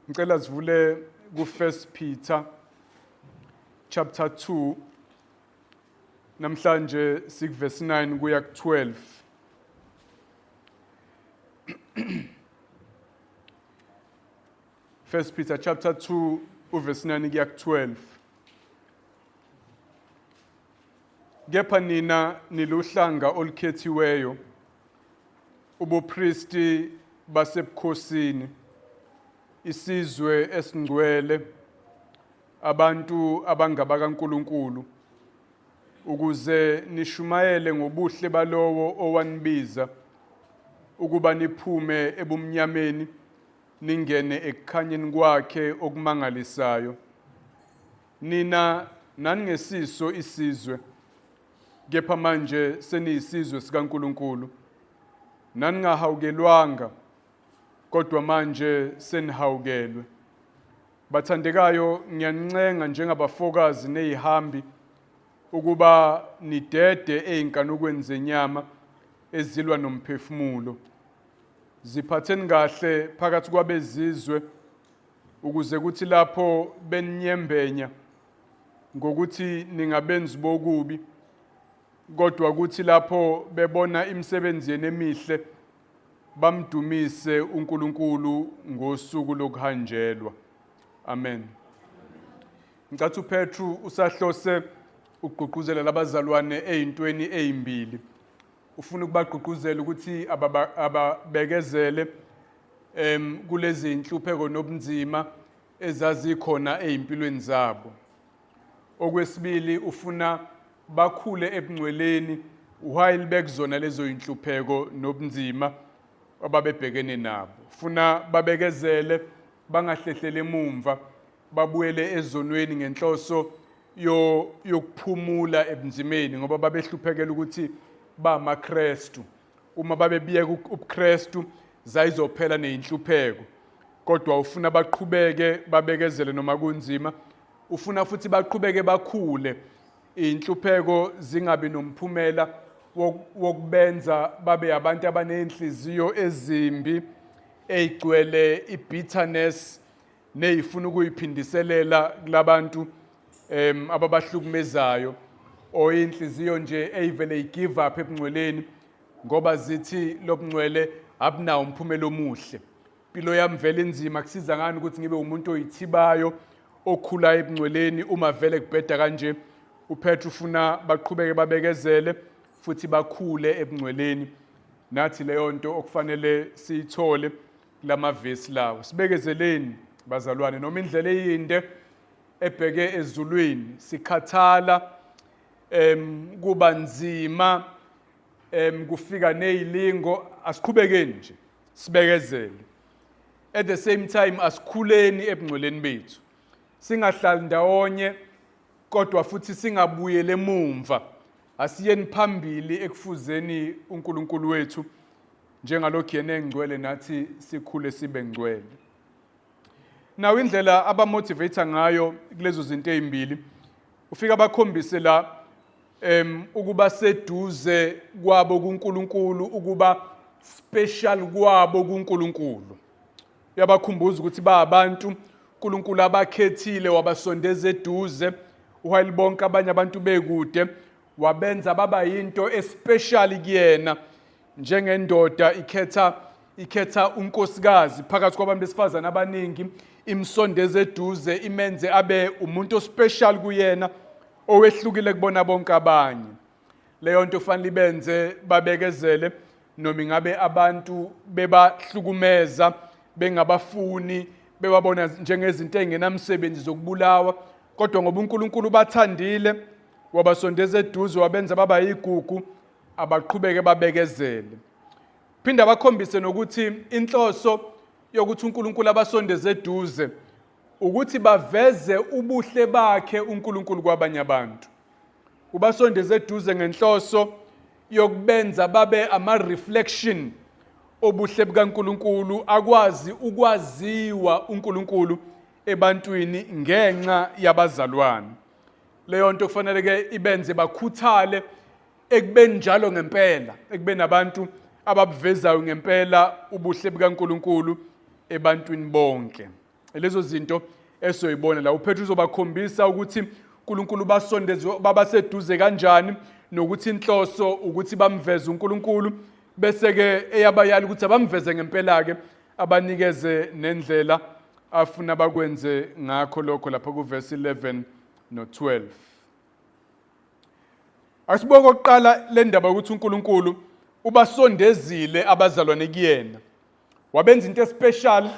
Ngicela sivule ku 1 Peter chapter 2. Namhlanje sikuvesi 9 kuya ku 12. 1 Peter chapter 2 uverse 9 kuya ku 12. Kepha nina niluhlanga olukhethiweyo, ubupristi basebukhosini, isizwe esingcwele, abantu abangabakaNkulunkulu, ukuze nishumayele ngobuhle balowo owanibiza ukuba niphume ebumnyameni ningene ekukhanyeni kwakhe okumangalisayo. Nina naningesiso isizwe, kepha manje seniyisizwe sikaNkulunkulu. Naningahawukelwanga, kodwa manje senihawukelwe. Bathandekayo, ngiyanincenga njengabafokazi nezihambi ukuba nidede ezinkanukweni zenyama ezilwa nomphefumulo. Ziphatheni kahle phakathi kwabezizwe ukuze kuthi lapho beninyembenya ngokuthi ningabenzi bokubi, kodwa kuthi lapho bebona imisebenzi yenu emihle bamdumise uNkulunkulu ngosuku lokuhanjelwa. Amen. Ngicathi uPetru usahlose ukugqugquzela labazalwane ezintweni ezimbili. Ufuna ukubagqugquzela ukuthi ababekezele kulezi inhlupheko nobunzima ezazikhona ezimpilweni zabo. Okwesibili, ufuna bakhule ebungcweleni while bekuzona lezo inhlupheko nobunzima ababebhekene nabo. Ufuna babekezele, bangahlehlele emumva, babuyele ezonweni ngenhloso yokuphumula ebunzimeni, ngoba babehluphekela ukuthi bamaKristu. Uma babebiyeka ubuKristu zayizophela nezinhlupheko, kodwa ufuna baqhubeke babekezele noma kunzima. Ufuna futhi baqhubeke bakhule, inhlupheko zingabi nomphumela wokubenza babe abantu abanenhliziyo ezimbi eyigcwele ibitterness neyifuna ukuyiphindiselela kulabantu ababahlukumezayo, or inhliziyo nje eyivele igive up ebungcweleni ngoba zithi lobungcwele abunawo umphumela omuhle. Impilo yami vele inzima, kusiza ngani ukuthi ngibe umuntu oyithibayo okhula ebungcweleni uma vele kubheda kanje? UPetru ufuna baqhubeke babekezele futhi bakhule ebungcweleni. Nathi leyo nto okufanele siyithole kulamavesi lawo. Sibekezeleni bazalwane, noma indlela eyinde ebheke ezulwini, sikhathala, kuba nzima, kufika nezilingo, asiqhubekeni nje sibekezele. At the same time asikhuleni ebungcweleni bethu, singahlali ndawonye kodwa futhi singabuyele emumva. Asiyeni phambili ekufuzeni uNkulunkulu wethu, njengalokhu yena engcwele nathi sikhule sibe ngcwele. Nawo indlela abamotivate ngayo kulezo zinto ezimbili, ufika bakhombise la ukuba seduze kwabo kuNkulunkulu, ukuba special kwabo kuNkulunkulu. Uyabakhumbuza ukuthi ba abantu uNkulunkulu abakhethile, wabasondeza eduze while bonke abanye abantu bekude, wabenza baba yinto especial kuyena, njengendoda ikhetha unkosikazi phakathi kwabantu besifazane abaningi, imsondeze eduze, imenze abe umuntu ospecial kuyena, owehlukile kubona bonke abanye. Leyo nto kufanele ibenze babekezele noma ingabe abantu bebahlukumeza, bengabafuni, bebabona njengezinto ezingenamsebenzi zokubulawa, kodwa ngoba uNkulunkulu ubathandile wabasondeza eduze, wabenza baba yigugu, abaqhubeke babekezele. Phinda bakhombise nokuthi inhloso yokuthi uNkulunkulu abasondeze eduze ukuthi baveze ubuhle bakhe uNkulunkulu kwabanye abantu. Ubasondeze eduze ngenhloso yokubenza babe ama-reflection obuhle bukaNkulunkulu, akwazi ukwaziwa uNkulunkulu ebantwini ngenxa yabazalwane. Leyo nto kufanele ke ibenze bakhuthale ekubeni njalo ngempela, ekubeni abantu ababuvezayo ngempela ubuhle bukaNkulunkulu ebantwini bonke. Lezo zinto esoyibona la, uPetru uzobakhombisa ukuthi uNkulunkulu basondeze babaseduze kanjani, nokuthi inhloso ukuthi bamveze uNkulunkulu, bese ke eyabayala ukuthi abamveze ngempela ke, abanikeze nendlela afuna bakwenze ngakho lokho lapha kuverse 11 no-12. Asibuke okokuqala le ndaba yokuthi uNkulunkulu ubasondezile abazalwane kuyena, wabenza into especial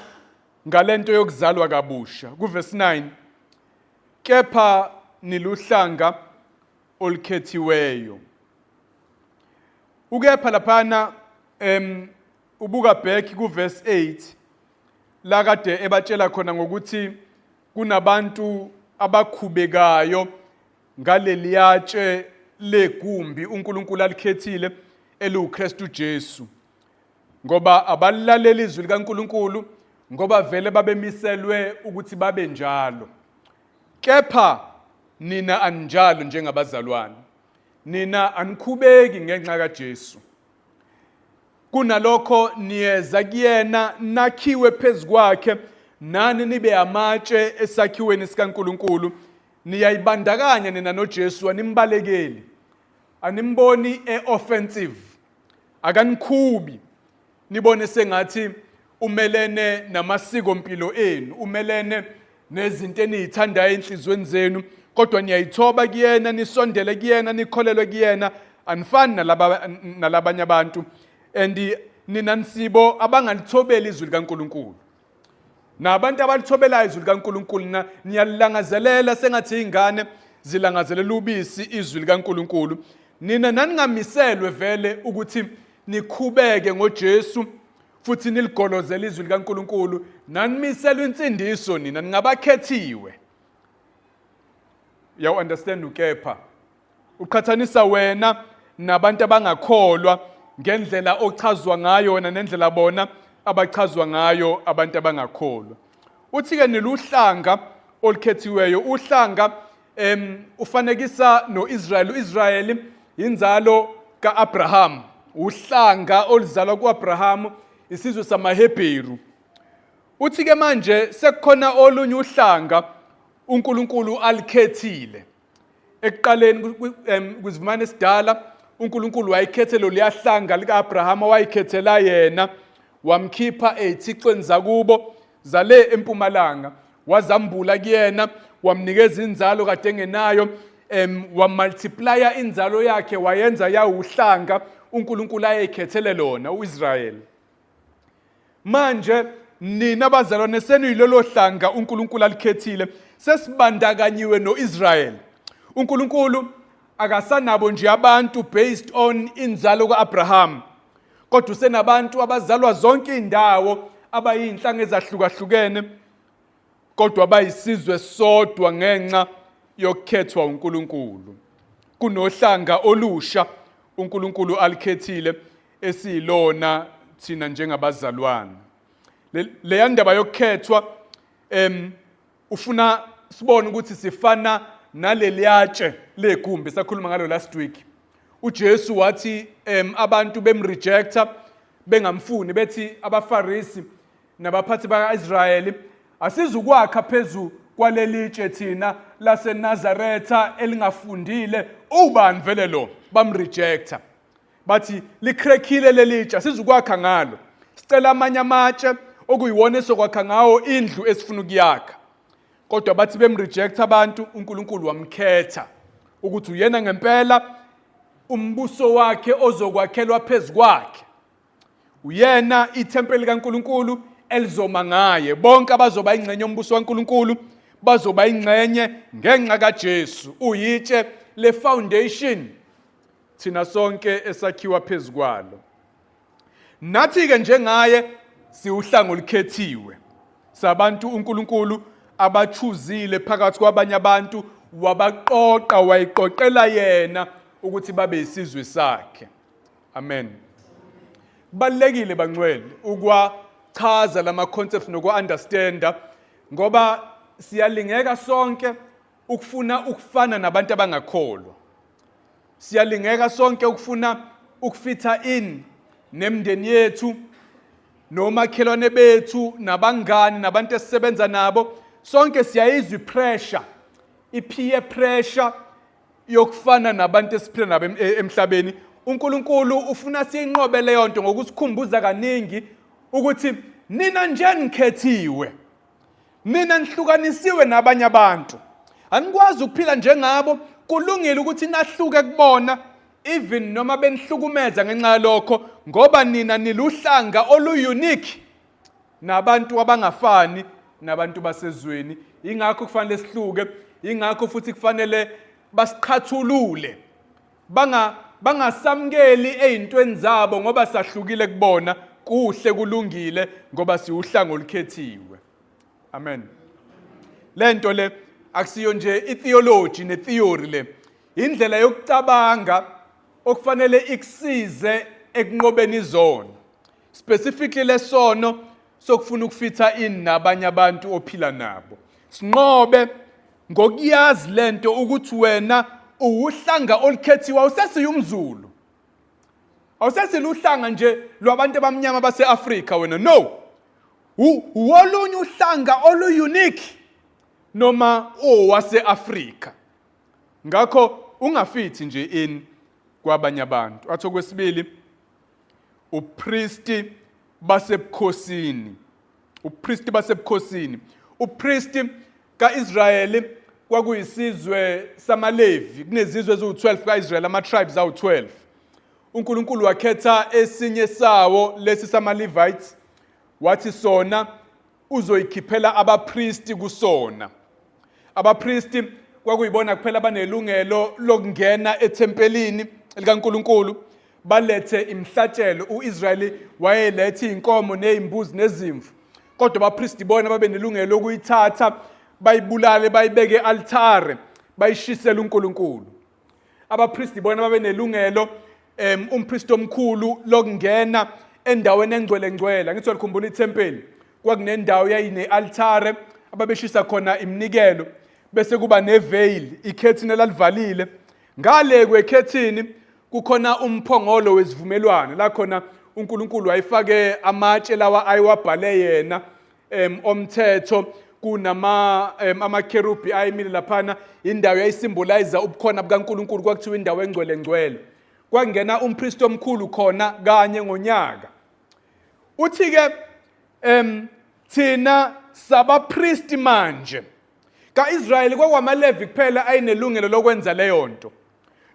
ngalento yokuzalwa kabusha. Kuverse 9, kepha niluhlanga olukhethiweyo. Ukepha laphana ubuka back kuverse 8 la kade ebatshela khona ngokuthi kunabantu abakhubekayo ngaleliyatshe legumbi uNkulunkulu alikhethile eliwuKristu Jesu, ngoba abalilaleli izwi likaNkulunkulu, ngoba vele babemiselwe ukuthi babe njalo. Kepha nina aninjalo njengabazalwane, nina anikhubeki ngenxa kaJesu. Kunalokho niyeza kuyena, nakhiwe phezu kwakhe, nani nibe amatshe esakhiweni sikaNkulunkulu. Niyayibandakanya nina noJesu, animbalekeli, animboni e-offensive, akanikhubi nibone sengathi umelene namasiko mpilo enu, umelene nezinto eniyithandayo enhlizweni zenu, kodwa niyayithoba kuyena, nisondele kuyena, nikholelwe kuyena. Anifani nalaba nalabanye abantu, and nina nisibo abangalithobeli izwi likaNkulunkulu. Nabantu abalithobelayo izwi likaNkulunkulu na niyalilangazelela sengathi izingane zilangazelela ubisi izwi likaNkulunkulu. Nina naningamiselwe vele ukuthi nikhubeke ngoJesu futhi niligolozele izwi likaNkulunkulu, nanimiselwe insindiso, nina ningabakhethiwe. Uyawu understand ukepha uqhathanisa wena nabantu abangakholwa ngendlela ochazwa ngayo wena nendlela bona abachazwa ngayo abantu abangakholwa. Uthi-ke niluhlanga olukhethiweyo. Uhlanga ufanekisa no-Israyeli. U-Israyeli inzalo ka-Abraham, uhlanga oluzalwa ku-Abraham, isizwe samaHebheru. Uthi-ke manje sekukhona olunye uhlanga uNkulunkulu alikhethile. Ekuqaleni kwizimane esidala uNkulunkulu wayekhethelo liyahlanga lika-Abrahama, wayikhethela yena, wamkhipha ey'thixweni zakubo zale empumalanga, wazambula kuyena, wamnikeza inzalo kade engenayo, wamultiplya inzalo yakhe, wayenza yawuhlanga uNkulunkulu ayeyikhethele lona uIsrayeli. Manje nina bazalwane seniyilolo hlanga uNkulunkulu alikhethile, sesibandakanyiwe noIsrayeli. uNkulunkulu akasanabo nje abantu based on inzalo kaAbraham, kodwa usenabantu abazalwa zonke indawo, abayinhlanga ezahlukahlukene, kodwa bayisizwe sodwa ngenxa yokukhethwa uNkulunkulu. Kunohlanga olusha uNkulunkulu alikhethile esiyilona thina njengabazalwane. Leya ndaba yokukhethwa ufuna sibone ukuthi sifana naleliyatshe legumbi sakhuluma ngalo last week. uJesu wathi abantu bemrejecta, bengamfuni, bethi abaFarisi nabaphathi bakaIsrayeli, asizukwakha phezu kwalelitshe thina laseNazaretha elingafundile, ubani vele lo? Bamrejecta, bathi likrekhile lelitshe, asizukwakha ngalo, sicela amanye amatshe okuyiwona esokwakha ngawo indlu esifuna ukuyakha. Kodwa bathi bemreject abantu, uNkulunkulu wamkhetha ukuthi uyena ngempela umbuso wakhe ozokwakhelwa phezu kwakhe, uyena ithempeli kaNkulunkulu elizoma ngaye. Bonke abazoba ingxenye yombuso kaNkulunkulu bazoba ingxenye ngenxa kaJesu. Uyitshe le foundation thina sonke esakhiwa phezu kwalo. Nathi-ke njengaye siwuhlanga olukhethiwe sabantu uNkulunkulu abachuzile phakathi kwabanye abantu, wabaqoqa, wayiqoqela yena ukuthi babe isizwe sakhe. Amen. Kubalulekile bangcwele ukwachaza lama concepts nokwa-understanda, ngoba siyalingeka sonke ukufuna ukufana nabantu abangakholwa. Siyalingeka sonke ukufuna ukufitha in nemndeni yethu. Nomakhelwane bethu nabangani nabantu esisebenza nabo, sonke siyayizwa ipressure, ipeer pressure yokufana nabantu esiphila nabo emhlabeni. UNkulunkulu ufuna siyinqobe leyo nto ngokusikhumbuza kaningi ukuthi nina nje nikhethiwe, nina nihlukanisiwe nabanye abantu, anikwazi ukuphila njengabo. Kulungile ukuthi nahluke kubona even noma benihlukumeza ngenxa yalokho, ngoba nina niluhlanga olu-unique nabantu abangafani nabantu basezweni. Ingakho kufanele sihluke, ingakho futhi kufanele basiqhathulule, bangasamukeli ey'ntweni zabo ngoba sahlukile kubona. Kuhle, kulungile, ngoba siwuhlanga olukhethiwe. Amen. Lento le akusiyo nje itheology netheory, le indlela yokucabanga okufanele ikusize ekunqobeni izono, specifically lesono sokufuna ukufitha in nabanye abantu ophila nabo. Sinqobe ngokuyazi lento ukuthi wena uwuhlanga olukhethiwe, awusesiyo umZulu, awusesiluhlanga nje lwabantu abamnyama base-Afrika wena, no, uwolunye uhlanga olu-unique noma owase-Afrika. Ngakho ungafithi nje in kwabanye abantu. Athi okwesibili, upristi basebukhosini. Upristi basebukhosini. Upristi kaIsrayeli kwakuyisizwe samaLevi. Kunezizwe eziwu-12 kaIsrayeli, ama-tribes awu-12. UNkulunkulu wakhetha esinye sawo, lesi sama-Levites, wathi sona uzoyikhiphela abapristi kusona. Abapristi kwakuyibona kuphela abanelungelo lokungena ethempelini likaNkulunkulu balethe imihlatshelo. UIsrayeli wayeletha izinkomo nezimbuzi nezimvu, kodwa abapristi bona babe nelungelo lokuyithatha bayibulale, bayibeke e-altare, bayishisele uNkulunkulu. Abapristi bona babe nelungelo, umpristi omkhulu, lokungena endaweni engcwele ngcwele. Ngithi walikhumbula ithempeli, kwakunendawo yayine-altare ababeshisa khona iminikelo, bese kuba neveil, ikhethini elalivalile. Ngale kwekhethini kukhona umphongolo wesivumelwano, la khona uNkulunkulu wayefake amatshe lawa ayiwabhale yena omthetho, kunama amakherubhi ayemile laphana. Indawo yayisymbolize ubukhona bukaNkulunkulu, kwakuthiwa indawo engcwele ngcwele. Kwangena umpristi omkhulu khona kanye ngonyaka. Uthi ke thina sabapristi manje. KaIsrayeli kwakwamaLevi kuphela ayinelungelo lokwenza leyo nto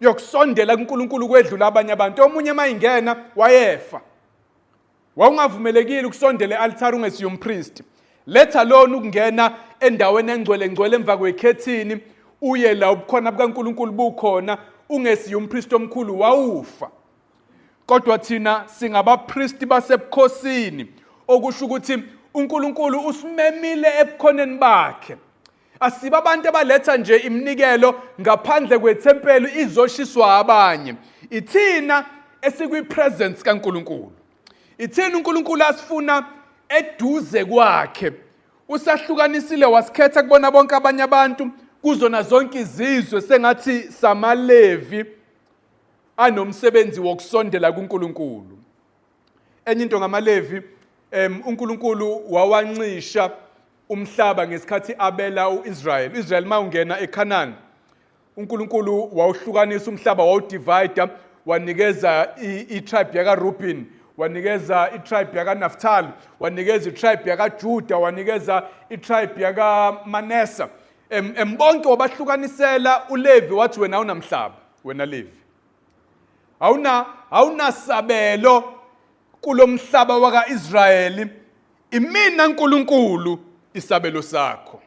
yokusondela kuNkulunkulu kwedlula abanye abantu. Omunye mayingena wayefa. Wawungavumelekile ukusondela e-altare ungesiyo umpristi, let alone ukungena endaweni engcwele ngcwele emva kwekhethini uye la ubukhona bukaNkulunkulu bukhona ungesiyo umpristi omkhulu, wawufa. Kodwa thina singabapristi basebukhosini, okusho ukuthi uNkulunkulu usimemile ebukhoneni bakhe. Asibe abantu abaletha nje iminikelo ngaphandle kwethempeli izoshiswa abanye. Ithina esikwi-presence kaNkulunkulu, ithina uNkulunkulu asifuna eduze kwakhe. Usahlukanisile, wasikhetha kubona bonke abanye abantu kuzona zonke izizwe, sengathi samaLevi anomsebenzi wokusondela kuNkulunkulu. Enye into ngamaLevi, uNkulunkulu wawancisha umhlaba ngesikhathi abela uIsrael. UIsrael mawungena eCanaan, uNkulunkulu wawuhlukanisa umhlaba, wawudivide, wanikeza i-tribe yakaReuben, wanikeza i-tribe yakaNaphtali, wanikeza i-tribe yakaJuda, wanikeza i-tribe yakaManasa. Bonke wabahlukanisela uLevi, wathi wena awunamhlaba, wena Levi awunasabelo kulomhlaba wakaIsrayeli, imina uNkulunkulu isabelo sakho.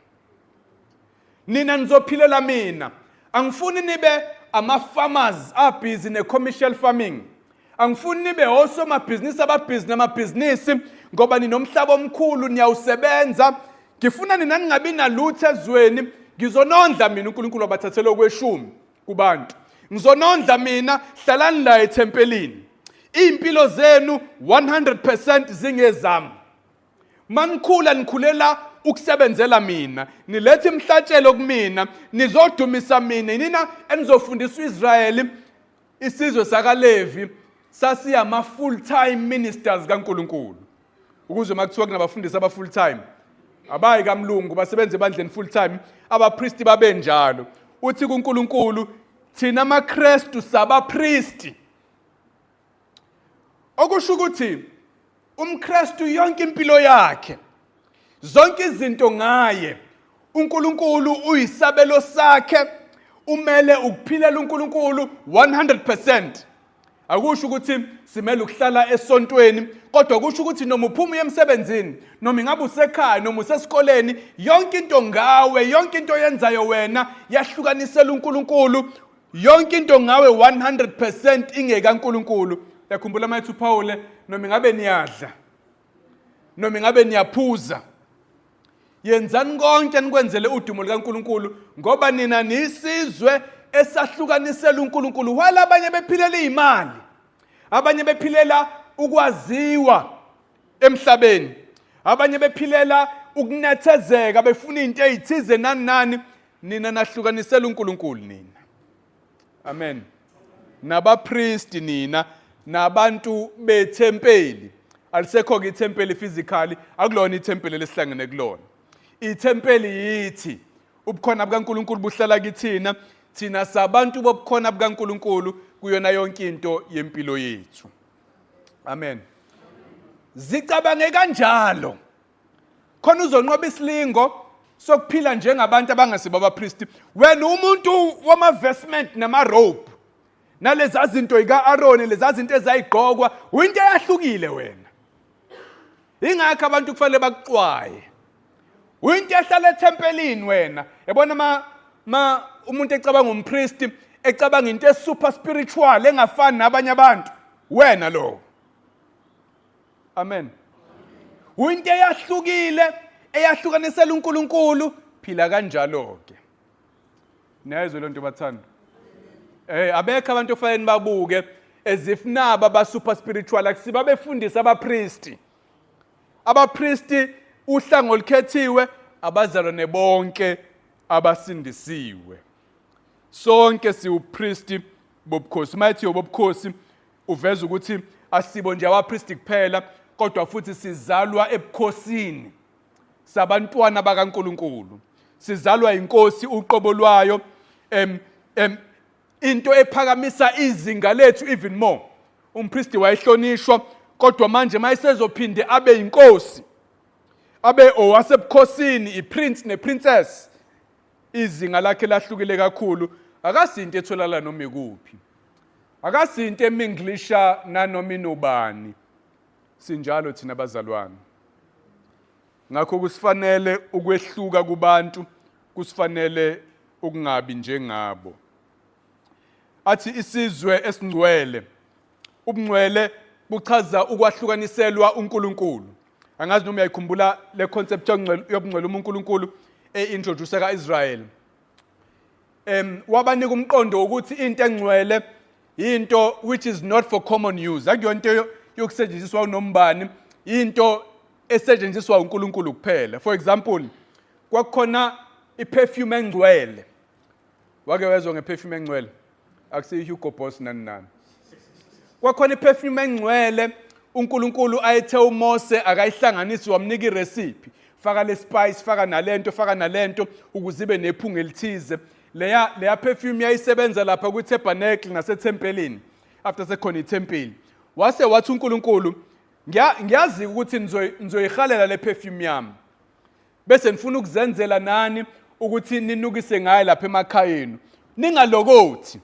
Nina nizophilela mina. Angifuni nibe ama-farmers abhizi ne-commercial farming, angifuni nibe osomabhizinisi ababhizi namabhizinisi ngoba ninomhlaba omkhulu niyawusebenza. Ngifuna nina ningabi nalutho ezweni, ngizonondla mina. UNkulunkulu wabathathela okweshumi kubantu. Ngizonondla mina, hlalani la ethempelini, iy'mpilo zenu 100% zingezami. Manikhula nikhulela ukusebenzela mina, nilethe imihlatshelo kumina, nizodumisa mina, nina enizofundisa uIsrayeli. Isizwe sakaLevi sasiyama full time ministers kaNkuluNkulu. Ukuze uma kuthiwa kunabafundisi aba full time, abayi kamlungu, basebenza ebandleni full time, abapristi babenjalo. Uthi kuNkulunkulu, thina amaKristu sabapristi. Okusho ukuthi umKristu yonke impilo yakhe, zonke izinto ngaye, uNkulunkulu uyisabelo sakhe, umele ukuphilela uNkulunkulu 100%. Akusho ukuthi simele ukuhlala esontweni, kodwa kusho ukuthi noma uphuma uye emsebenzini, noma ingabe usekhaya, noma usesikoleni, yonke into ngawe, yonke into oyenzayo wena yahlukanisela uNkulunkulu. Yonke into ngawe 100% ingekaNkulunkulu. Uyakhumbula uma ethi uPawule, noma ingabe niyadla, noma ingabe niyaphuza, yenzani konke nikwenzele udumo likaNkulunkulu, ngoba nina niyisizwe esahlukanisela uNkulunkulu. While abanye bephilela iy'mali, abanye bephilela ukwaziwa emhlabeni, abanye bephilela ukunethezeka, befuna into ey'thize nani nani, nina nahlukanisela uNkulunkulu nina. Amen. Nabapristi nina, nabantu bethempeli. Alisekho-ke ithempeli physically, akulona ithempeli lesihlangene kulona. Ithempeli yithi, ubukhona bukaNkulunkulu buhlala kithina, thina sabantu bobukhona bukaNkulunkulu kuyona yonke into yempilo yethu. Amen. Zicabange kanjalo. Khona uzonqoba isilingo sokuphila njengabantu abangasibo abapristi. Wena umuntu wama-vestment nama-robe, naleza zinto ika-Aroni, leza zinto ezayigqokwa, uyinto eyahlukile wena. Ingakho abantu kufanele bakuxwaye. Uyinto ehlala ethempelini wena. Yabona ma umuntu ecabanga umpristi, ecabanga into e-super spiritual engafani nabanye abantu, wena lo. Amen. Uyinto eyahlukile, eyahlukanisela uNkulunkulu, phila kanjalo ke. Niyayizwa lento bathanda? Abekho abantu ofanele nibabuke as if naba ba super spiritual, akusiba befundisa abapristi. Abapristi uhlango olukhethiwe, abazalwane bonke abasindisiwe. Sonke siwupristi bobukhosi. Mayithi yobukhosi uveza ukuthi asibo nje abapristi kuphela, kodwa futhi sizalwa ebukhosini, sabantwana bakaNkulunkulu, sizalwa inkosi uqobo lwayo. em em into ephakamisa izinga lethu even more. Umpristi wayehlonishwa, kodwa manje mayesezophinde abe inkosi, abe owasebukhosini, iprince neprincess, izinga lakhe lahlukile kakhulu. Akasinto etholakala noma ikuphi, akasinto eminglisha nanoma inobani. Sinjalo thina bazalwane. Ngakho kusifanele ukwehluka kubantu, kusifanele ukungabi njengabo. Athi isizwe esingcwele. Ubungcwele buchaza ukwahlukaniselwa uNkulunkulu. Angazi noma uyayikhumbula le concept yobungcwele uma uNkulunkulu e-introduce ka-Israel. Wabanika umqondo wokuthi into engcwele into which is not for common use, akuyona into yokusetshenziswa unombani, into esetshenziswa uNkulunkulu kuphela. For example, kwakukhona iperfume engcwele. Wake wezwa ngeperfume engcwele? Akusiyo Hugo Boss nani nani. Kwakhona iperfume engcwele uNkulunkulu ayethe uMose akayihlanganisi, wamnika irecipe, faka le spice, faka nalento, faka nalento, ukuze ibe nephunga elithize. Leya perfume yayisebenza lapha kwi-tabernacle nasethempelini after sekhona ithempeli. Wase wathi uNkulunkulu, ngiyazi ukuthi nizoyihalela le perfume yami, bese nifuna ukuzenzela nani ukuthi ninukise ngayo lapha emakhaya enu. Ningalokothi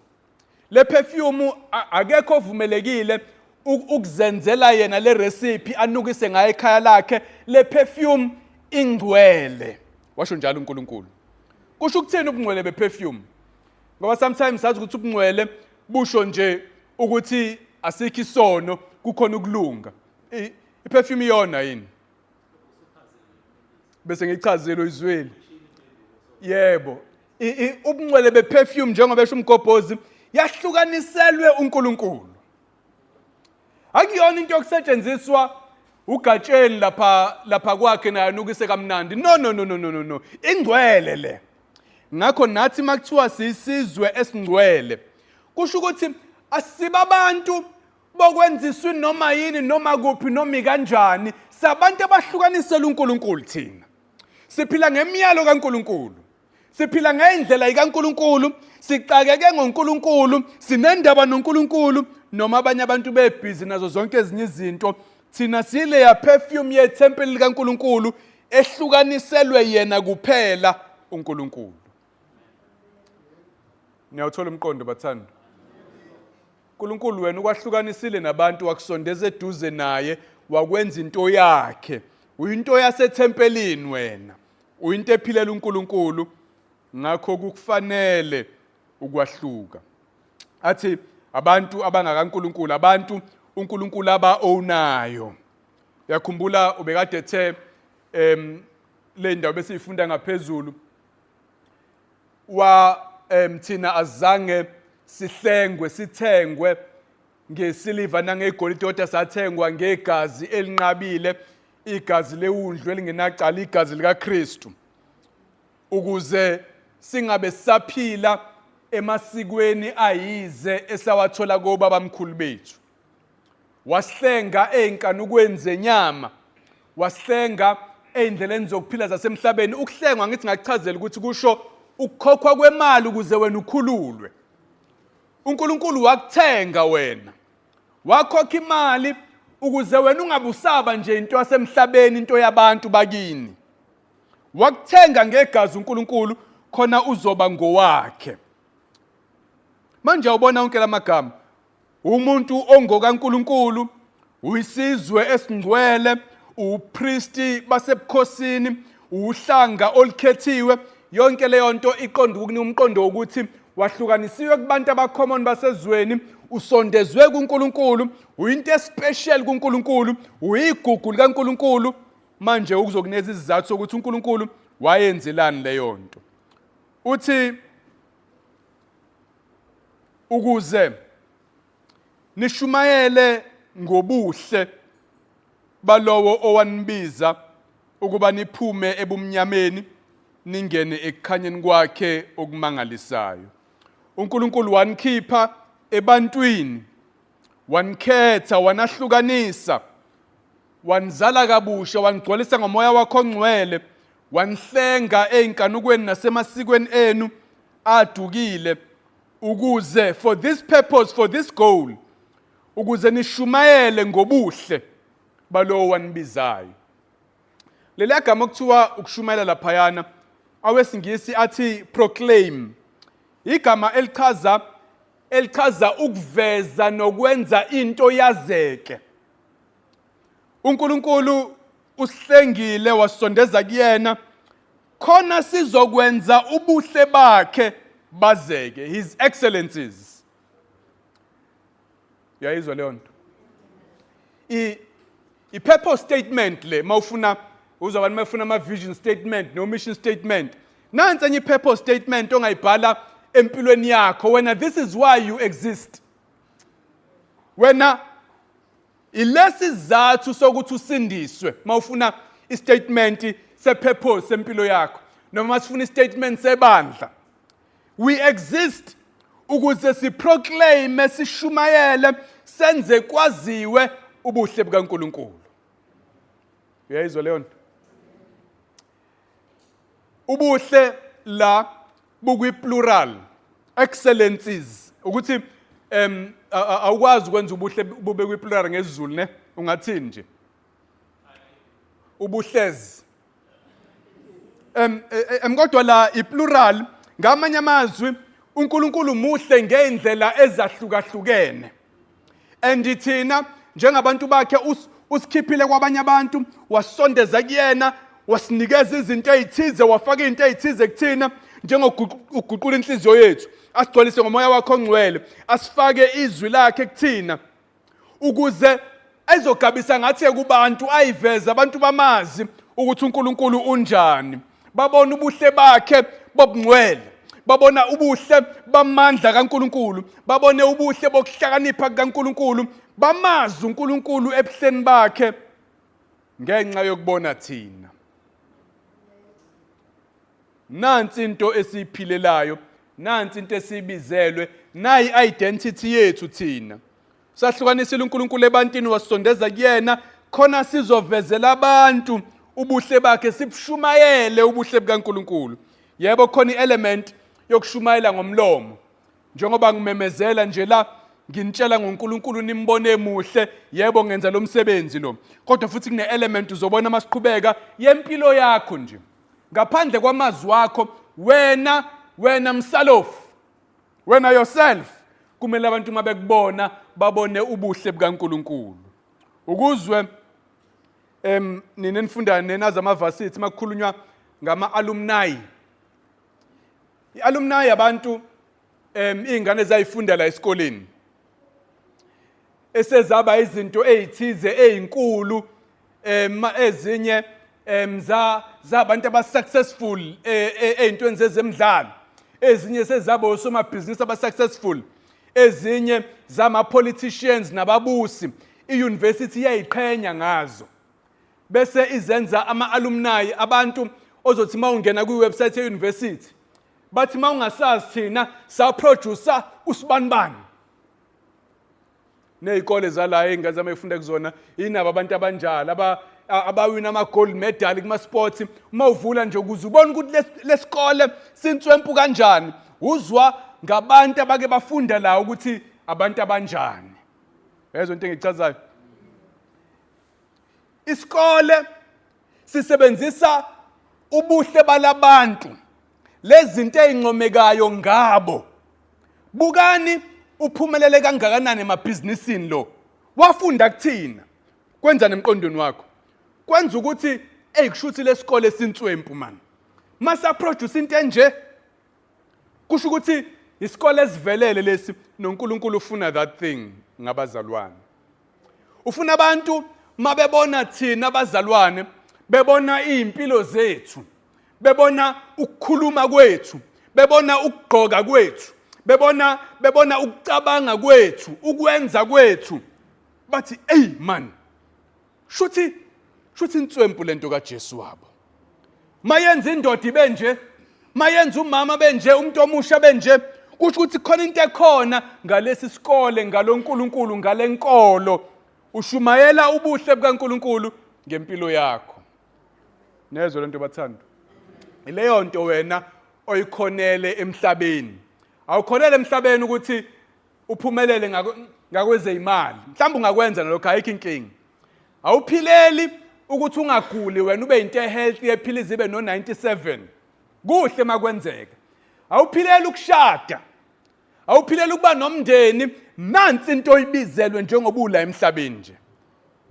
le perfume, akekho ovumelekile ukuzenzela yena le recipe anukise ngayo ekhaya lakhe. Le perfume ingcwele, washo njalo uNkulunkulu. Kusho ukuthini ubungcwele beperfume? Ngoba sometimes sazi ukuthi ubungcwele busho nje ukuthi asikho isono, kukhona ukulunga. Iperfume iyona yini? Bese ngichazile, uyizwile. Yebo, ubungcwele beperfume, njengoba esho umgobhozi, yahlukaniselwe uNkulunkulu. Akuyona into yokusetshenziswa ugatsheni lapha kwakhe naye anukise kamnandi. No, no, no, no, no, no, no, ingcwele le. Ngakho nathi makuthiwa siyisizwe esingcwele, kusho ukuthi asibabantu bokwenziswa noma yini, noma kuphi, noma kanjani. Sabantu abahlukanisela uNkulunkulu thina. Siphila ngemiyalo kaNkulunkulu. Siphila ngendlela ikaNkulunkulu, sixakeke ngoNkulunkulu, sinendaba noNkulunkulu noma abanye abantu bebhizi nazo zonke ezinye izinto. Thina sileya perfume yethempeli likaNkulunkulu ehlukaniselwe yena kuphela uNkulunkulu. Niyawuthola umqondo bathanda. uNkulunkulu wena ukwahlukanisile nabantu wakusondeza eduze naye wakwenza into yakhe. Uyinto yasethempelini wena. Uyinto ephilela uNkulunkulu ngakho kukufanele ukwahluka. Athi abantu abangakaNkulunkulu abantu uNkulunkulu aba-ownayo. Uyakhumbula ubekade ethe le ndawo besiyifunda ngaphezulu wa thina azange sihlengwe sithengwe ngesiliva nangegolide kodwa sathengwa ngegazi elinqabile igazi lewundlu elingenacala igazi likaKristu ukuze singabe sisaphila emasikweni ayize esawathola kobabamkhulu bethu. Wasihlenga ey'nkanukweni zenyama, wasihlenga ey'ndleleni zokuphila zasemhlabeni. Ukuhlengwa ngithi ngakuchazela ukuthi kusho ukukhokhwa kwemali ukuze wena ukhululwe. uNkulunkulu wakuthenga wena, wakhokha imali ukuze wena ungabusaba nje into yasemhlabeni, into yabantu bakini. Wakuthenga ngegazi uNkulunkulu khona uzoba ngowakhe. Manje awubona wonke lamagama. Umuntu ongokaNkulunkulu, uyisizwe esingcwele, upristi basebukhosini, uhlanga olukhethiwe. Yonke leyo nto iqonda ukukunika umqondo wokuthi wahlukanisiwe kubantu abacommon basezweni, usondezwe kuNkulunkulu, uyinto especial kuNkulunkulu, uyigugu likaNkulunkulu. Manje ukuzokunikeza isizathu sokuthi uNkulunkulu wayenzelani leyo nto. Uthi ukuze nishumayele ngobuhle balowo owanibiza ukuba niphume ebumnyameni ningene ekukhanyeni kwakhe okumangalisayo. uNkulunkulu wanikhipha ebantwini, wanikhetha, wanahlukanisa, wanizala kabusha, wanigcwalisa ngomoya wakho ongcwele, wanihlenga ey'nkanukweni nasemasikweni enu adukile, ukuze for this purpose, for this goal, ukuze nishumayele ngobuhle balowo wanibizayo. Leliya gama okuthiwa ukushumayela laphayana awesingisi athi proclaim, igama elichaza ukuveza nokwenza into yazeke. uNkulunkulu usihlengile wasondeza kuyena khona sizokwenza ubuhle bakhe bazeke, his excellencies. Uyayizwa leyo nto? I-purpose statement le, mawufuna uzwa abantu befuna ama-vision statement no-mission statement, nansi enye i-purpose statement ongayibhala empilweni yakho wena. This is why you exist. Wena ilesi sizathu sokuthi usindiswe. Mawufuna istatement sepurpose sempilo yakho noma sifuna istatement sebandla, we exist ukuze siproclaim, sishumayele, senze kwaziwe ubuhle bukaNkulunkulu. Uyayizwa leyo nto? Ubuhle la bukwi-plural, excellencies, ukuthi awukwazi ukwenza ubuhle bube kwi-plural ngesiZulu ne, ungathini nje ubuhlezi kodwa la i-plural. Ngamanye amazwi uNkulunkulu muhle ngezindlela ezahlukahlukene, and thina njengabantu bakhe usikhiphile kwabanye abantu, wasondeza kuyena, wasinikeza izinto ezithize, wafaka izinto ezithize kuthina, njengokuguqula inhliziyo yethu, asigcwalise ngomoya wakhe ongcwele, asifake izwi lakhe kuthina ukuze ezogabisa ngathi kubantu, ayiveze abantu bamazi ukuthi uNkulunkulu unjani, babona ubuhle bakhe bobungcwele, babona ubuhle bamandla kaNkulunkulu, babone ubuhle bokuhlakanipha kukaNkulunkulu, bamazi uNkulunkulu ebuhleni bakhe ngenxa yokubona thina. Nansi into esiyiphilelayo, nansi into esiyibizelwe, nayi identity yethu thina. Sahlukanisile uNkulunkulu ebantwini, wasondeza kuyena Khona sizovezela abantu ubuhle bakhe, sibushumayele ubuhle bukaNkulunkulu. Yebo, khona i-element yokushumayela ngomlomo. Njengoba ngimemezela nje la nginitshela ngoNkulunkulu nimbone emuhle, yebo ngenza lo msebenzi lo. Kodwa futhi kune-element uzobona masiqhubeka yempilo yakho nje. Ngaphandle kwamazwi wakho wena wena msalofu, wena yourself, kumele abantu uma bekubona babone ubuhle bukaNkulunkulu. Ukuzwe nina enifundayo nenazi amavasithi makukhulunywa ngama-alumni. I-alumni abantu iy'ngane ezayifunda la esikoleni esezaba izinto ey'thize ey'nkulu ezinye za zabantu aba-successful ey'ntweni zezemidlalo, ezinye sezaba osomabhizinisi aba-successful, ezinye zama-politicians nababusi. I-university iyayiqhenya ngazo bese izenza ama-alumni, abantu ozothi uma ungena kwi-website ye-university bathi uma ungasazi thina saproducer usibanibani. Ney'kole zala ey'ngane zami ey'funda kuzona yinabo abantu abanjalo abawina ama-gold medal kuma-sports. Uma uvula nje ukuze ubone ukuthi lesikole sinswempu kanjani, uzwa ngabantu abake bafunda la ukuthi abantu abanjani. Yezwa into engiyichazayo? Isikole sisebenzisa ubuhle balabantu, lezinto ezincomekayo ngabo. Bukani uphumelele kangakanani emabhizinisini lo, wafunda kuthina. Kwenzani emqondweni wakho? Kwenza ukuthi eyi kusho ukuthi lesikole sinswempu man, masa produce into enje, kusho ukuthi isikole esivelele lesi. NoNkulunkulu ufuna that thing ngabazalwane. Ufuna abantu mabebona thina abazalwane, bebona izimpilo zethu, bebona ukukhuluma kwethu, bebona ukugqoka kwethu, bebona ukucabanga kwethu, ukwenza kwethu, bathi ey man, shuthi inswempu lento kaJesu wabo. Mayenza indoda ibe nje, mayenza umama benje, umuntu omusha benje, kusho ukuthi khona into ekhona ngalesi sikole, ngaloNkulunkulu, ngalenkolo. Ushumayela ubuhle bukaNkulunkulu ngempilo yakho. Nezwe lento bathando. Ileyo nto wena oyikhonele emhlabeni. Awukhonele emhlabeni ukuthi uphumelele ngakwezeyimali. Mhlawumbe ungakwenza nalokho, ayikho inkinga. Awuphileli ukuthi ungaguli wena, ube into ehealthy ephila izibe no 97. Kuhle makwenzeka. Awuphileli ukushada. Awuphileli ukuba nomndeni. Nansi into oyibizelwe njengoba ula emhlabeni nje.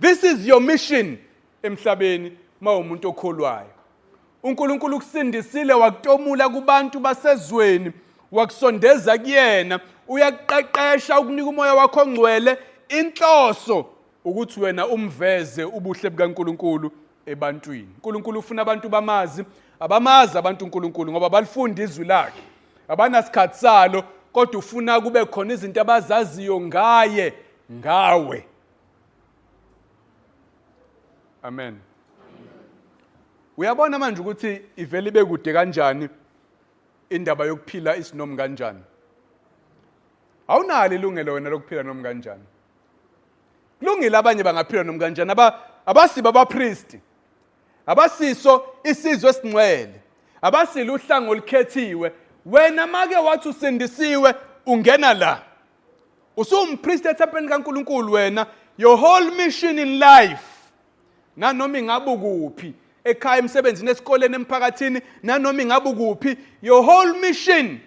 This is your mission emhlabeni mawumuntu okholwayo. uNkulunkulu ukusindisile, wakutomula kubantu basezweni, wakusondeza kuyena, uyakuqeqesha, ukunika umoya wakho ongcwele, inhloso ukuthi wena umveze ubuhle bukaNkulunkulu ebantwini. uNkulunkulu ufuna abantu bamazi, abamazi abantu uNkulunkulu ngoba balifunda izwi lakhe, abanasikhathi salo, kodwa ufuna kube khona izinto abazaziyo ngaye, ngawe. Amen. Uyabona manje ukuthi ivele ibe kude kanjani indaba yokuphila isinomi kanjani? Awunalo ilungelo wena lokuphila noma kanjani. Kulungile, abanye bangaphila noma kanjani, abasibo abapristi, abasiso isizwe esingcwele, abasilo uhlango olukhethiwe. Wena make wathi usindisiwe, ungena la, usuwumpristi ethempelini kaNkulunkulu. Wena, your whole mission in life, nanoma ingabe ukuphi, ekhaya, emsebenzini, esikoleni, emphakathini, nanoma ingabe ukuphi, your whole mission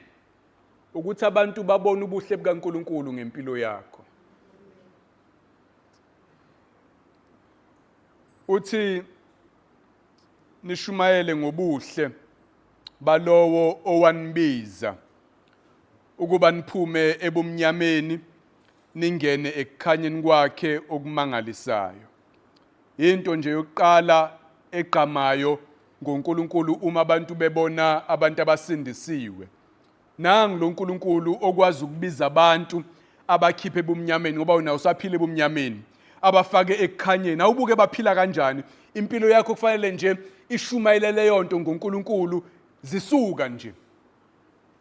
ukuthi abantu babone ubuhle bukaNkulunkulu ngempilo yakho. Uthi nishumayele ngobuhle balowo owanibiza ukuba niphume ebumnyameni ningene ekukhanyeni kwakhe okumangalisayo. Into nje yokuqala egqamayo ngoNkulunkulu uma abantu bebona abantu abasindisiwe, nangu lo Nkulunkulu okwazi ukubiza abantu abakhiphe ebumnyameni, ngoba wena usaphila ebumnyameni, abafake ekukhanyeni. Awubuke baphila kanjani. Impilo yakho kufanele nje ishumayele leyo nto ngoNkulunkulu zisuka nje.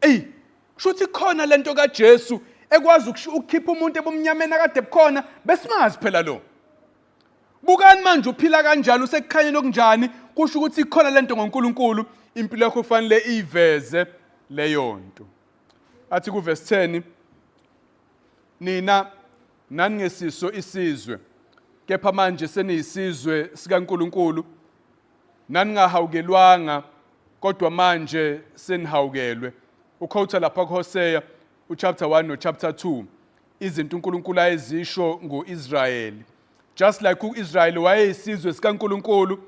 Eyi, kusho ukuthi khona lento kaJesu ekwazi ukukhipha umuntu ebumnyameni akade bukhona, besimazi phela lo. Bukani manje uphila kanjani usekukhanyeni okunjani kusho ukuthi ikhona lento ngoNkulunkulu impilo yakho kufanele iyiveze leyo nto. Athi kuverse 10 nina naningesiso isizwe kepha manje seniyisizwe sikaNkulunkulu naningahawukelwanga kodwa manje senihawukelwe. Ukhowutha lapha kuHosea uchapter 1 nochapter 2 izinto uNkulunkulu ayezisho ngoIsrayeli. Just like uIsrayeli wayeyisizwe sikaNkulunkulu,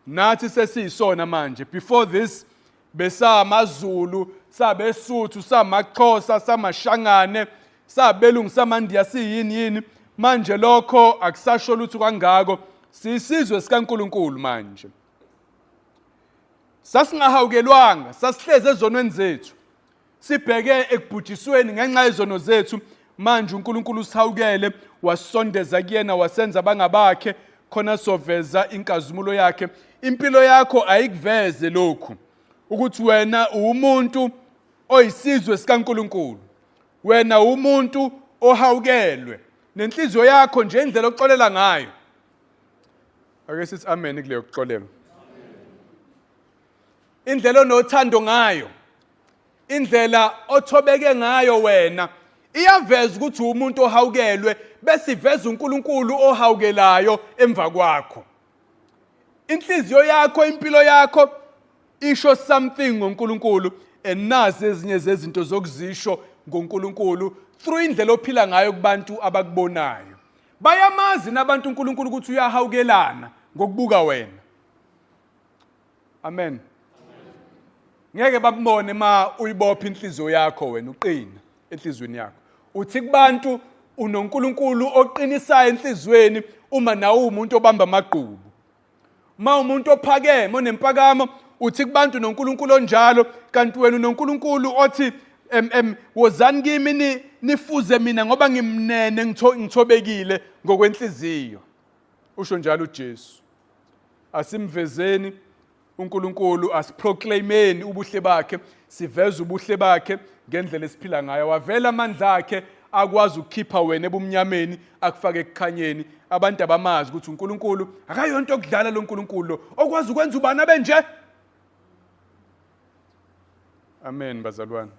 nathi sesiyisona manje. Before this besamaZulu, sabeSuthu, samaXhosa, samaShangane, sabelungu, samaNdiya, siyini yini. Manje lokho akusasho lutho kangako. Siyisizwe sikaNkulunkulu manje. Sasingahawukelwanga, sasihlezi ezonweni zethu. Sibheke ekubhujisweni ngenxa yezono zethu. Manje uNkulunkulu usihawukele, wasondeza kuyena, wasenza bangabakhe, khona soveza inkazimulo yakhe. Impilo yakho ayikuveze lokhu ukuthi wena uwumuntu oyisizwe sikaNkulunkulu, wena uwumuntu ohawukelwe, nenhliziyo yakho nje indlela oxolela ngayo. Ake sithi amen kuleyo kuxolelwa. Indlela onothando ngayo, indlela othobeke ngayo wena iyaveza ukuthi umuntu ohawukelwe, bese iveza uNkulunkulu ohawukelayo emva kwakho. Inhliziyo yakho, impilo yakho isho something ngoNkulunkulu, and nazi ezinye zezinto zokuzisho ngoNkulunkulu through indlela ophila ngayo kubantu abakubonayo. Bayamazi nabantu uNkulunkulu ukuthi uyahawukelana ngokubuka wena. Amen. Ngeke bakubone ma uyibopha inhliziyo yakho wena uqina enhliziyweni yakho. Uthi kubantu unoNkulunkulu oqinisayo enhliziyweni uma nawe umuntu obamba amagqubu. Uma umuntu ophakeme onempakamo uthi kubantu noNkulunkulu onjalo, kanti wena unoNkulunkulu othi em em wozani kimi ni nifuze mina ngoba ngimnene ngithobekile ngokwenhliziyo. Usho njalo uJesu. Asimvezeni uNkulunkulu, asiproclaimeni ubuhle bakhe, siveze ubuhle bakhe ngendlela esiphila ngayo. Wavela amandla akhe akwazi ukukhipha wena ebumnyameni akufake ekukhanyeni. Abantu abamazi ukuthi uNkulunkulu akayonto okudlala lo Nkulunkulu lo okwazi ukwenza ubani abe nje. Amen bazalwane.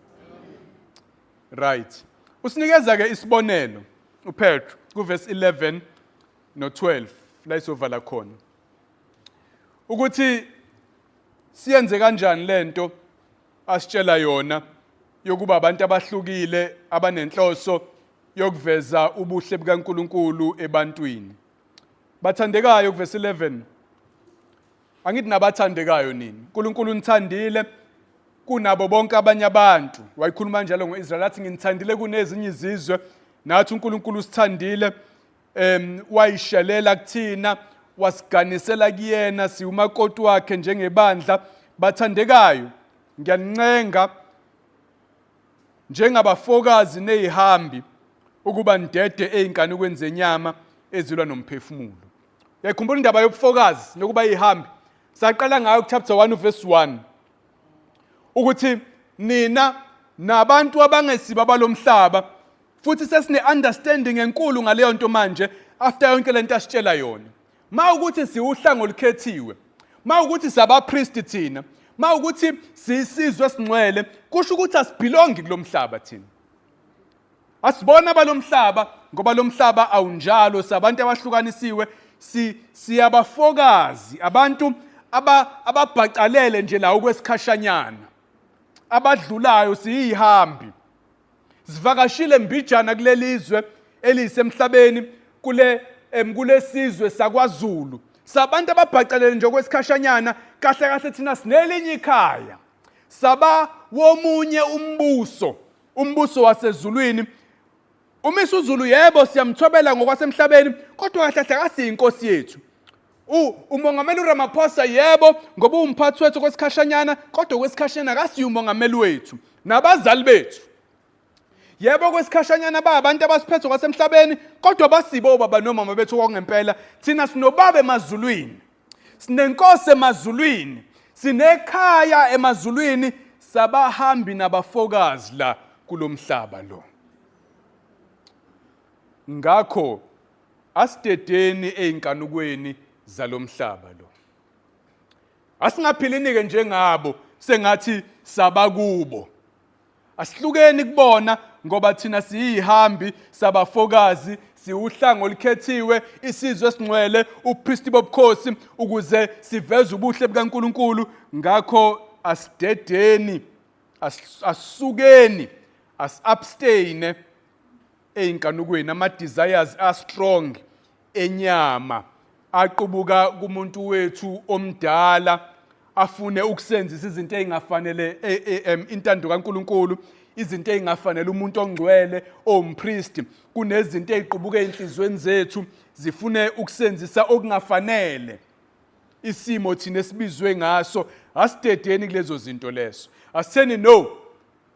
Right. Usinikeza ke isibonelo uPetru kuverse 11 no-12 la isovala khona ukuthi siyenze kanjani lento asitshela yona yokuba abantu abahlukile abanenhloso yokuveza ubuhle bukaNkuluNkulu ebantwini. Bathandekayo kuvesi 11 Angithi nabathandekayo nini. uNkulunkulu unithandile kunabo bonke abanye abantu. Wayikhuluma njalo ngoIsrael athi nginithandile kunezinye izizwe. Nathi uNkulunkulu usithandile wayishelela kuthina wasiganisela kuyena siwumakoti wakhe njengebandla. Bathandekayo, ngiyanincenga njengabafokazi nezihambi ukuba nidede ezinkanukweni zenyama ezilwa nomphefumulo. Uyayikhumbula indaba yobufokazi nokuba ihambi? Saqala ngayo kuchapter 1 verse 1 ukuthi nina nabantu abangesibo abalomhlaba, futhi sesine understanding enkulu ngaleyo nto manje after yonke lento asitshela yona. Ma ukuthi siwuhlango olukhethiwe, ma ukuthi sabapristi thina, ma ukuthi siyisizwe esingcwele, kusho ukuthi asibelongi kulomhlaba thina. Asibona balomhlaba ngoba lomhlaba awunjalo, sabantu abahlukanisiwe, si siyabafokazi abantu ababhacalele nje la okwesikhashanyana, abadlulayo, siyihambi. Sivakashile mbijana kulelizwe elisemhlabeni kule kulesizwe sakwaZulu. Sabantu ababhacalele nje okwesikhashanyana, kahle kahle thina sinelinye ikhaya. Saba womunye umbuso, umbuso wasezulwini. UMisuzulu yebo siyamthobela ngokwasemhlabeni, kodwa kahle kahle akasiyinkosi yethu. Umongameli uRamaphosa yebo ngoba uwumphathi wethu kwesikhashanyana, kodwa kwesikhashanyana akasiye umongameli wethu. Nabazali bethu yebo kwesikhashanyana bayabantu abasiphethe kwasemhlabeni, kodwa basibo obaba nomama bethu kwangempela. Thina sinobaba emazulwini, sinenkosi emazulwini, sinekhaya emazulwini, sabahambi nabafokazi la kulomhlaba lo. Ngakho Asidedeni ezinkanukweni zalomhlaba lo. Asingaphilini-ke njengabo sengathi sabakubo. Asihlukeni kubona ngoba thina siyihambi sabafokazi siwuhlanga olukhethiwe isizwe esingcwele ubupristi bobukhosi ukuze siveze ubuhle bukaNkuluNkulu ngakho asidedeni asisukeni as-abstain ey'nkanukweni ama-desires a-strong enyama aqubuka kumuntu wethu omdala afune ukusenzisa izinto ey'ngafanele e, e, intando kaNkulunkulu izinto ey'ngafanele umuntu ongcwele owumpristi kunezinto ey'qubuka ey'nhliziyweni zethu zifune ukusenzisa okungafanele isimo thina esibizwe ngaso asidedeni kulezo zinto lezo asitheni no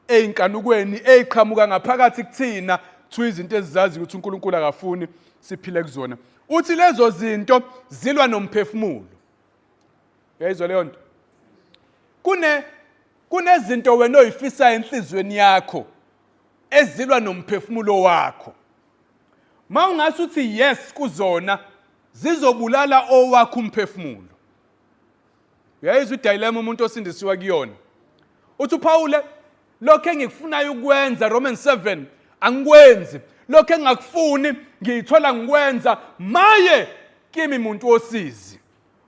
ey'nkanukweni ey'qhamuka ngaphakathi kuthina kuthiwa izinto ezizazi ukuthi uNkulunkulu akafuni siphile kuzona uthi lezo zinto zilwa nomphefumulo uyayizwa leyo nto kune kunezinto wena oyifisayo enhliziyweni yakho ezilwa nomphefumulo wakho ma ungase uthi yes kuzona zizobulala owakho umphefumulo Uyayizwa idilema umuntu osindisiwe kuyona. Uthi uPawule lokho engikufunayo ukwenza Romans 7 angikwenzi. Lokho engingakufuni ngiyithola ngikwenza maye kimi muntu wosizi.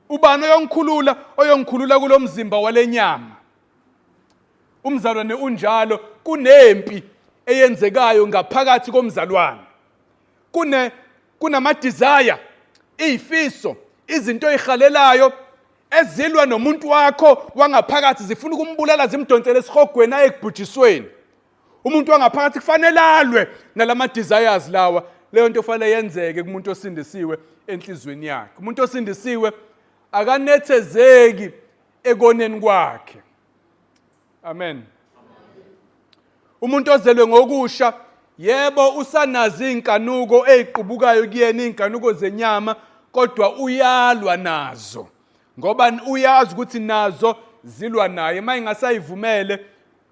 Ubani oyongikhulula oyongikhulula kulomzimba walenyama? Umzalwane unjalo kunempi eyenzekayo ngaphakathi komzalwane. Kune kunama desire, izifiso, izinto oyihalelayo ezilwa nomuntu wakho wangaphakathi zifuna ukumbulala zimdonsele esihogweni aye ekubhujisweni. Umuntu wangaphakathi kufanele alwe nalama desires lawa. Leyo nto kufanele yenzeke kumuntu osindisiwe enhlizweni yakhe. Umuntu osindisiwe akanethezeki ekoneni kwakhe. Amen. Umuntu ozelwe ngokusha yebo usanazo izinkanuko eziqubukayo kuyena izinkanuko zenyama kodwa uyalwa nazo ngoba uyazi ukuthi nazo zilwa naye uma ingasayivumele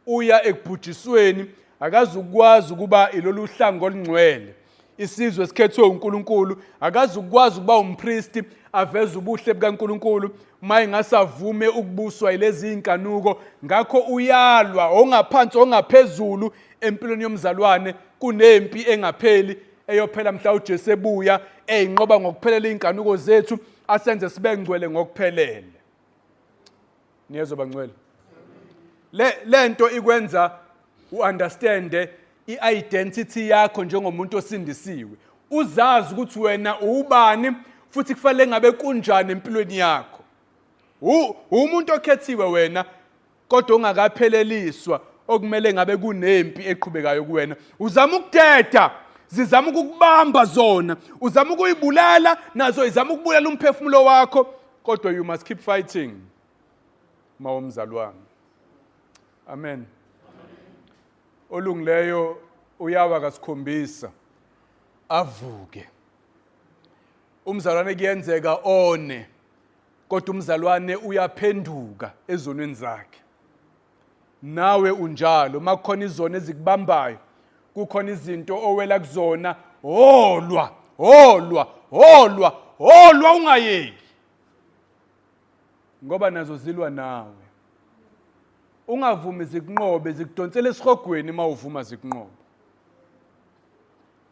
uya ekubhujisweni akazukwazi ukuba ilolu hlango olungcwele isizwe esikhethwe uNkulunkulu akazukwazi ukuba umpristi aveze ubuhle bukaNkulunkulu uma engasavume ukubuswa yilezi zinkanuko ngakho uyalwa ongaphansi ongaphezulu empilweni yomzalwane kunempi engapheli eyophela mhla uJesu ebuya eyinqoba ngokuphelele izinkanuko zethu asenze sibe ngcwele ngokuphelele niyezwa bangcwele le lento ikwenza uunderstand i-identity yakho njengomuntu osindisiwe uzazi ukuthi wena uwubani futhi kufanele ngabe kunjani empilweni yakho umuntu okhethiwe wena kodwa ongakapheleliswa okumele ngabe kunempi eqhubekayo kuwena uzama ukudeda zizama ukukubamba zona uzama ukuyibulala nazo izama ukubulala umphefumulo wakho kodwa you must keep fighting mawomzalwane amen olungileyo uyawa kasikhombisa avuke umzalwane kuyenzeka one kodwa umzalwane uyaphenduka ezonweni zakhe nawe unjalo uma kukhona izono ezikubambayo kukhona izinto owela kuzona holwa holwa holwa holwa ungayeki ngoba nazo zilwa nawe ungavumi zikunqobe zikudonsela esihogweni uma uvuma zikunqobe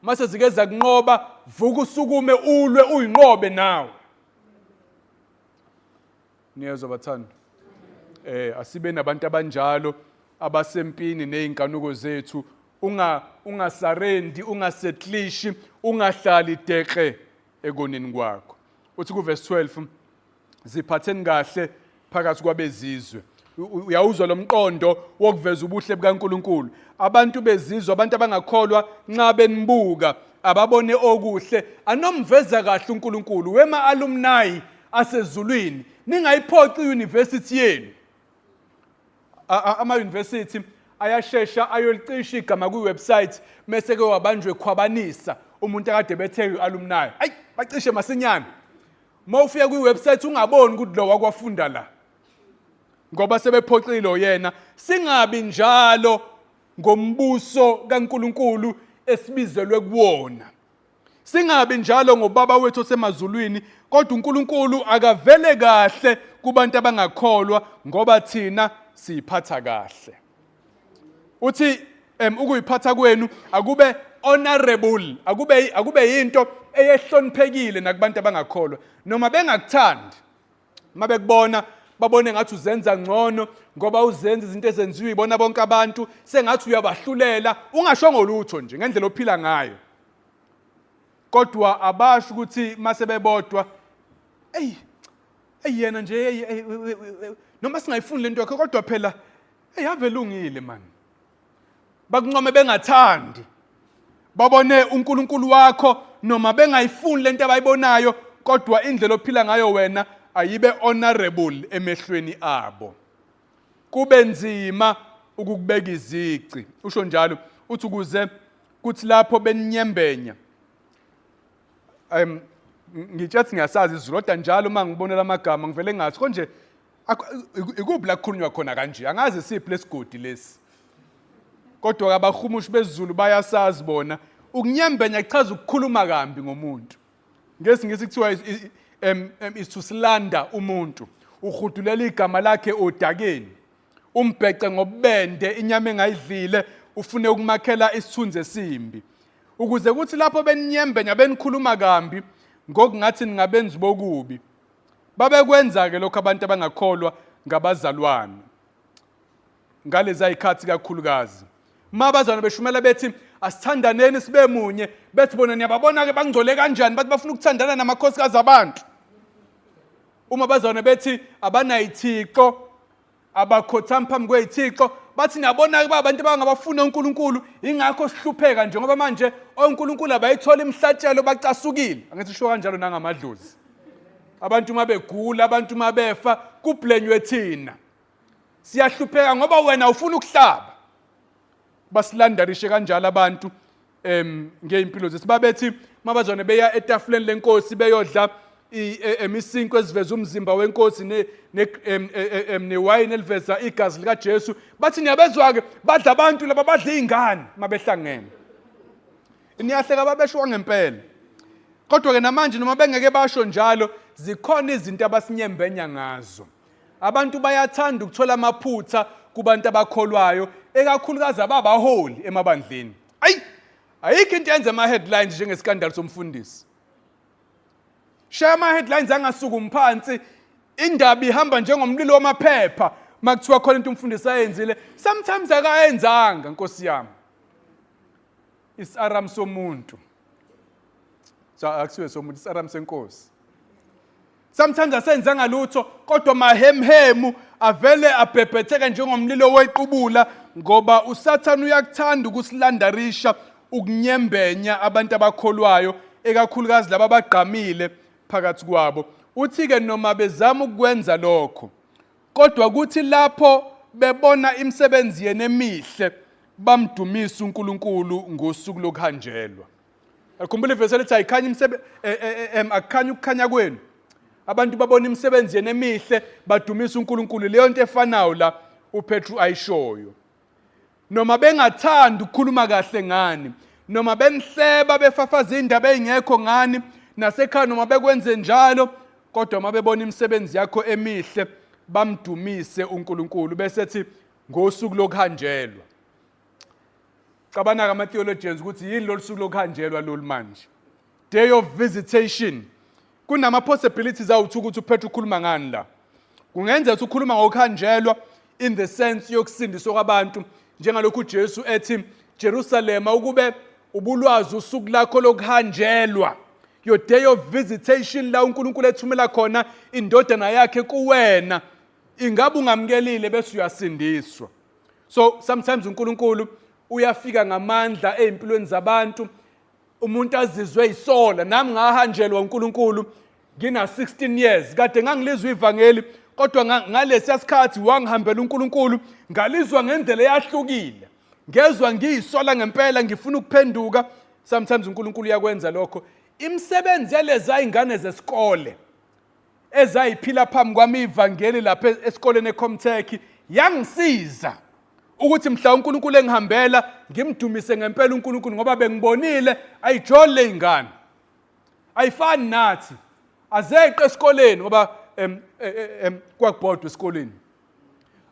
mase zike zakunqoba vuka usukume ulwe uyinqobe nawe niyezwa bathanda eh asibe nabantu abanjalo abasempini nezinkanuko zethu unga ungasarendi ungasetlishi ungahlali deqe ekoneni kwakho uthi kuverse 12 ziphatheni kahle phakathi kwabezizwe uyawuzwa lo mqondo wokuveza ubuhle bukaNkuluNkulu abantu bezizwe abantu abangakholwa nxa benibuka ababone okuhle anomveza kahle uNkulunkulu wema alumni asezulwini ningayiphoxi iuniversity yenu ama-university ayashesha ayolicisha igama kwi-website mese ke wabanjwe khwabanisa umuntu akade bethe alumni ayi bacishe masinyane uma ufika kwi-website ungaboni ukuthi lo wakwafunda la ngoba sebephoxile yena singabi njalo ngombuso kaNkuluNkulu esibizelwe kuwona. Singabi njalo ngobaba wethu osemazulwini, kodwa uNkulunkulu akavele kahle kubantu abangakholwa ngoba thina siyiphatha kahle. Uthi ukuyiphatha kwenu akube honorable, akube yinto eyehloniphekile nakubantu abangakholwa noma bengakuthandi. Uma bekubona babone ngathi uzenza ngcono ngoba uzenza izinto ezenziwa ibona bonke abantu, sengathi uyabahlulela, ungashongo lutho nje ngendlela ophila ngayo. Kodwa abasho ukuthi mase bebodwa, eyi eyi yena nje eyi noma singayifuni lento yakhe kodwa phela eyi ave lungile man. Bakuncome bengathandi, babone uNkulunkulu wakho noma bengayifuni lento abayibonayo, kodwa indlela ophila ngayo wena ayibe honorable emehlweni abo. Kube nzima ukukubeka izici. Usho njalo uthi ukuze kuthi lapho beninyembenya, ngitshathi ngiyasazi isiZulu kodwa njalo uma ngibonela amagama ngivele ngathi konje ikuphi la kukhulunywa khona kanje, angazi siphi lesigodi lesi, kodwa abahumushi besiZulu bayasazi bona. Ukunyembenya kuchaza ukukhuluma kambi ngomuntu. NgesiNgisi kuthiwa is to slander umuntu, uhudulela igama lakhe odakeni, umbhece ngobubende, inyama engayidlile, ufune ukumakhela isithunzi esimbi, ukuze kuthi lapho beninyembenya benikhuluma kambi ngokungathi ningabenzi bokubi. Babekwenza-ke lokho abantu abangakholwa ngabazalwane ngalezi ayikhathi kakhulukazi. Uma abazalwane beshumela bethi asithandaneni sibe munye, bethi bona niyababona-ke bangcole kanjani, bathi bafuna ukuthandana namakhosikazi abantu. Uma abazalwane bethi abanayithixo, abakhothami phambi kweyithixo, bathi niyabona-ke ba abantu abangabafuna uNkulunkulu, ingakho sihlupheka nje ngoba manje oNkulunkulu abayithola imihlatshelo, bacasukile. Angithi sisho kanjalo nangamadlozi. Abantu uma begula, abantu uma befa, kublenywe thina. Siyahlupheka ngoba wena ufuna ukuhlaba. Basilandarishe kanjalo abantu ngey'mpilo zethu. Babethi mabazwane beya etafuleni lenkosi beyodla isinkwa esiveza umzimba wenkosi newayini eliveza igazi likaJesu, bathi niyabezwa-ke badla abantu laba, badla iy'ngane mabehlangene. Niyahleka, babesho ngempela. Kodwa-ke namanje noma bengeke basho njalo, zikhona izinto abasinyembenya ngazo. Abantu bayathanda ukuthola amaphutha kubantu abakholwayo, ekakhulukazi ababaholi emabandleni. Ayi, ayikho into yenza ama-headlines njengeskandalo somfundisi. Shaya ama-headlines angasukumi phansi, indaba ihamba njengomlilo wamaphepha makuthiwa khona into umfundisi ayenzile. Sometimes akayenzanga, Nkosi yami. Isaram somuntu. So akusiwe somuntu, isaram senkosi. Sometimes asenzanga lutho kodwa mahemhemu avele abhebhetheke njengomlilo wequbula, ngoba uSathane uyakuthanda ukusilandarisha, ukunyembenya abantu abakholwayo, ekakhulukazi laba abagqamile phakathi kwabo. Uthi-ke noma bezama ukukwenza lokho, kodwa kuthi lapho bebona imisebenzi yenu emihle bamdumise uNkulunkulu ngosuku lokuhanjelwa. Akhumbula ivesi elithi ayikhanya akukhanya ukukhanya kwenu. Abantu babona imisebenzi yenu emihle badumisa uNkulunkulu. Leyo nto efanayo la uPetru ayishoyo. Noma bengathandi ukukhuluma kahle ngani, noma benihleba befafaza indaba ezingekho ngani, nasekhaya noma bekwenze njalo, kodwa uma bebona imisebenzi yakho emihle bamdumise uNkulunkulu, bese ethi ngosuku lokuhanjelwa. Cabana ama-theologians ukuthi yini lolu suku lokuhanjelwa lolu manje. Day of visitation. Kunama-possibilities awuthi ukuthi uPetru ukhuluma ngani la. Kungenzeka ukuthi ukhuluma ngokuhanjelwa in the sense yokusindiswa kwabantu, njengalokhu uJesu ethi Jerusalema ukube ubulwazi usuku lakho lokuhanjelwa, your day of visitation, la uNkulunkulu ethumela khona indodana yakhe kuwena, ingabe ungamukelile bese uyasindiswa. So sometimes uNkulunkulu uyafika ngamandla ezimpilweni zabantu, umuntu azizwe isola. Nami ngahanjelwa uNkulunkulu ngina 16 years, kade ngangilizwa ivangeli, kodwa ngalesiya sikhathi wangihambela uNkulunkulu, ngalizwa ngendlela eyahlukile, ngezwa ngiyisola ngempela, ngifuna ukuphenduka. Sometimes uNkulunkulu uyakwenza lokho. Imisebenzi yaleza ingane zesikole ezayiphila phambi kwami ivangeli lapha esikoleni eComtech yangisiza ukuthi mhla uNkulunkulu engihambela ngimdumise ngempela uNkulunkulu, ngoba bengibonile ayijole ley'ngane. Ayifani nathi. Azeqe esikoleni ngoba kwakubhodwa esikoleni.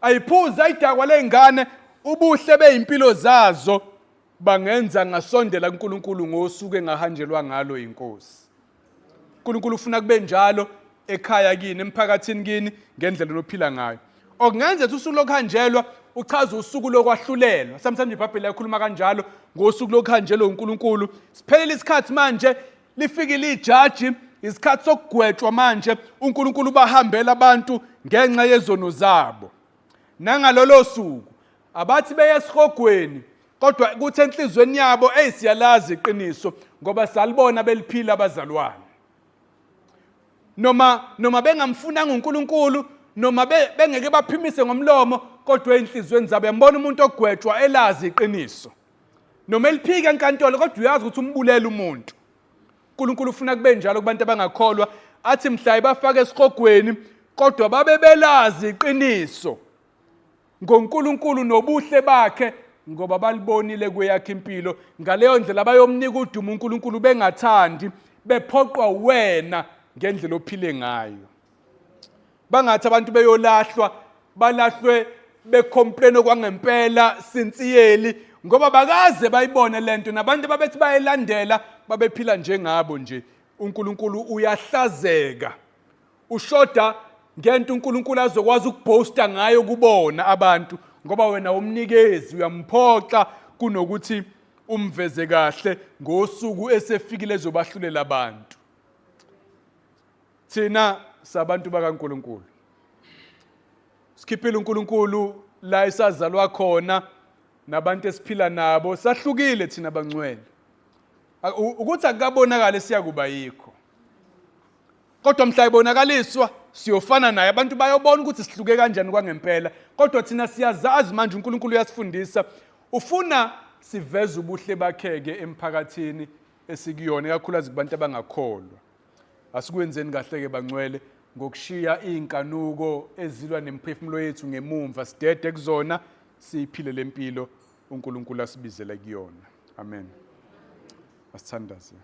Ayiphuzi ayidakwa ley'ngane ubuhle beyimpilo zazo bangenza ngasondela kuNkulunkulu ngosuku engahanjelwa ngalo inkosi. uNkulunkulu ufuna kube njalo ekhaya kini, emphakathini kini, ngendlela onophila ngayo. Okungenzeka usuku lokuhanjelwa uchaza usuku lokwahlulelwa. Sometimes iBhayibheli liyakhuluma kanjalo ngosuku lokuhanjelwa uNkulunkulu. Siphelile isikhathi manje, lifikile ijaji, isikhathi sokugwetshwa manje. uNkulunkulu bahambela abantu ngenxa yezono zabo. Nangalolo suku abathi beye esihogweni kodwa kuthi enhlizweni yabo eyi siyalazi iqiniso ngoba salibona beliphila abazalwane noma bengamfunanga uNkulunkulu noma bengeke baphimise ngomlomo kodwa enhlizweni zabo yambona umuntu ogwetshwa elazi iqiniso noma eliphika enkantolo kodwa uyazi ukuthi umbulela umuntu. uNkulunkulu ufuna kube njalo kubantu abangakholwa athi mhla ebafaka esihogweni kodwa babe belazi iqiniso ngoNkulunkulu nobuhle bakhe ngoba balibonile kweyakhe impilo. Ngaleyo ndlela bayomnika udumo uNkulunkulu bengathandi, bephoqwa wena ngendlela ophile ngayo. Bangathi abantu beyolahlwa, balahlwe becomplain okwangempela sinsiyeli ngoba bakaze bayibone lento nabantu ababethi bayilandela babephila njengabo nje. uNkulunkulu uyahlazeka, ushoda ngento uNkulunkulu azokwazi ukubhosta ngayo kubona abantu ngoba wena umnikezi uyamphoxa kunokuthi umveze kahle ngosuku esefikile ezobahlulela abantu. Thina sabantu bakaNkulunkulu sikhiphile uNkulunkulu la esazalwa khona nabantu esiphila nabo sahlukile thina bangcwele ukuthi akukabonakali siyakuba yikho kodwa mhla ibonakaliswa siyofana naye abantu bayobona ukuthi sihluke kanjani kwangempela kodwa thina siyazazi manje uNkulunkulu uyasifundisa ufuna siveze ubuhle bakhe-ke emphakathini esikuyona ikakhulukazi kubantu abangakholwa. Asikwenzeni kahle-ke bangcwele ngokushiya iy'nkanuko ezilwa nemiphefumulo yethu ngemumva, sidede kuzona, siyiphile le mpilo uNkulunkulu asibizele kuyona. Amen. Asithandaze.